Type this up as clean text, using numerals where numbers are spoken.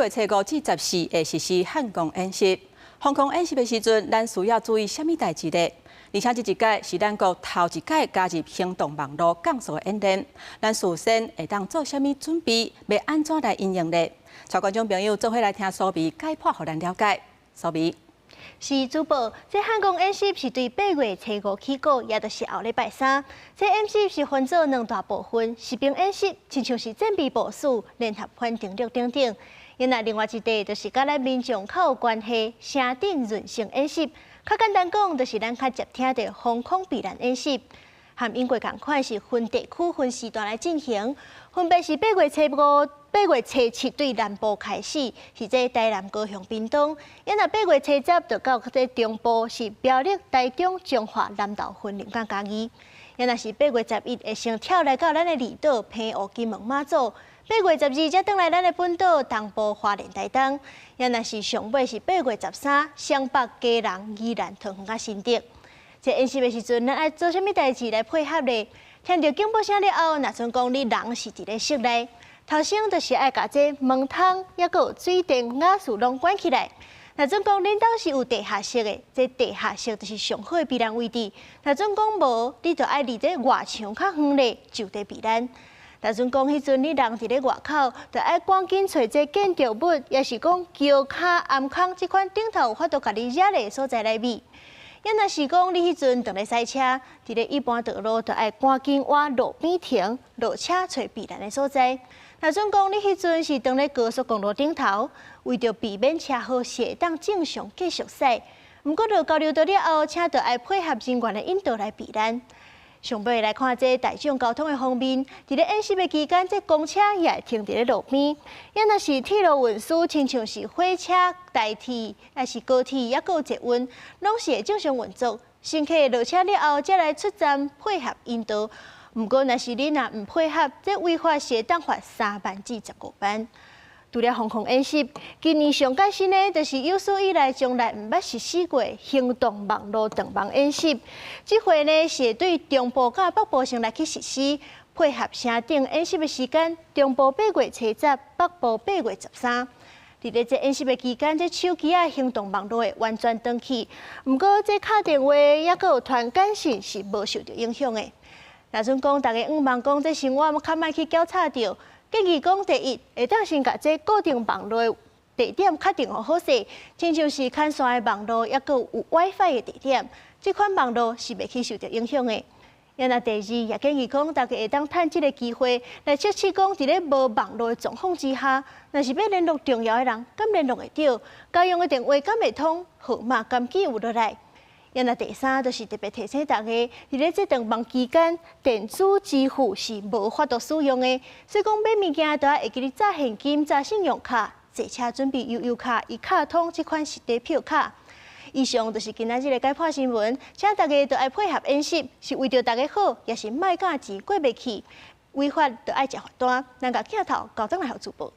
月初五至十四會實施漢光演習。防空演習的時陣，咱需要注意啥物代誌呢？而且這一屆是咱國頭一屆加入行動網路降速的演練，咱事先會當做啥物準備，欲按怎來因應呢？帶觀眾朋友做伙來聽蘇眉解剖，予咱了解。蘇眉。是主播，這漢光演習是對八月初五起鼓，也就是後禮拜三。這演習是分做兩大部分，實兵演習，親像是戰備部署、聯合反登陸等等。另另外一塊就是佮咱民眾較有關係，城鎮韌性演習。較簡單講，就是咱較常聽著防空避難演習。和英國仝款是分地區、分時段來進行，分別是八月初五、八月初七對南部開始，是這台南、高雄、屏東；若八月初十就到這中部，是苗栗、台中、彰化、南投、雲林佮嘉義。若是八月十一會先跳來到咱的離島澎湖、金門、馬祖；八月十二才轉來咱的本島東部花蓮、台東。若是上尾是八月十三，雙北、基隆、宜蘭、桃園佮新竹。這演習的時陣，咱愛做啥物代誌來配合呢？聽著警報聲了後，若準講你人是佇咧室內，頭先就是愛共這門窗，抑閣有水電瓦斯攏關起來。若準講恁兜是有地下室的，這地下室就是上好的避難位置。若準講無，你就愛離這外牆較遠咧，就地避難。若準講彼陣你人佇咧外口，就愛趕緊揣這建築物，抑是講橋跤、頷空這款頂頭有法度共你遮的所在來避。若是講你彼陣當咧駛車，佇咧一般道路，就愛趕緊倚路邊停，落車揣避難的所在。若準講你彼陣是當咧高速公路頂頭，為著避免車禍，是會當正常繼續駛。毋過落交流道了後，請著愛配合人員的引導來避難。上尾來看這大眾交通的方面，佇咧演習的期間，這公車也會停佇咧路邊。若是鐵路運輸，親像是火車、台鐵，抑是高鐵，抑閣有捷運，攏是會正常運作。乘客落車了後，才來出站配合引導。毋過，若是你若毋配合，這違法是會當罰3萬至15萬。除了防空演習，今年上蓋新的，就是有史以來從來毋捌實施過行動網路斷網演習。這回呢是會對中部佮北部先來去實施，配合城鎮演習的時間，中部八月初十，北部八月十三。佇咧這演習的期間，這手機仔行動網路會完全斷去。毋過，這敲電話抑閣有傳簡訊是無受著影響的。若準講，大家向望講這生活較莫去攪吵著。建議講，第一，會當先共這固定網路的地點確定予好勢，親像是牽線的網路，抑閣有 WiFi 的地點，這款網路是袂去受著影響的。若第二，也建議講，大家會當趁這个機會來測試講，佇咧無網路的狀況之下，若是欲聯絡重要的人，敢聯絡會著？家用的電話敢會通？號碼敢記有落來？若第三，就是特別提醒大家，佇咧這斷網期間，電子支付是無法度使用的，所以講買物件都愛會記得紮現金、紮信用卡、坐車準備悠遊卡、一卡通這款實體票卡。以上就是今仔日的解剖新聞，請大家都愛配合演習，是為著大家好，也是莫共錢過袂去，違法就愛食罰單。咱共鏡頭交轉來予主播。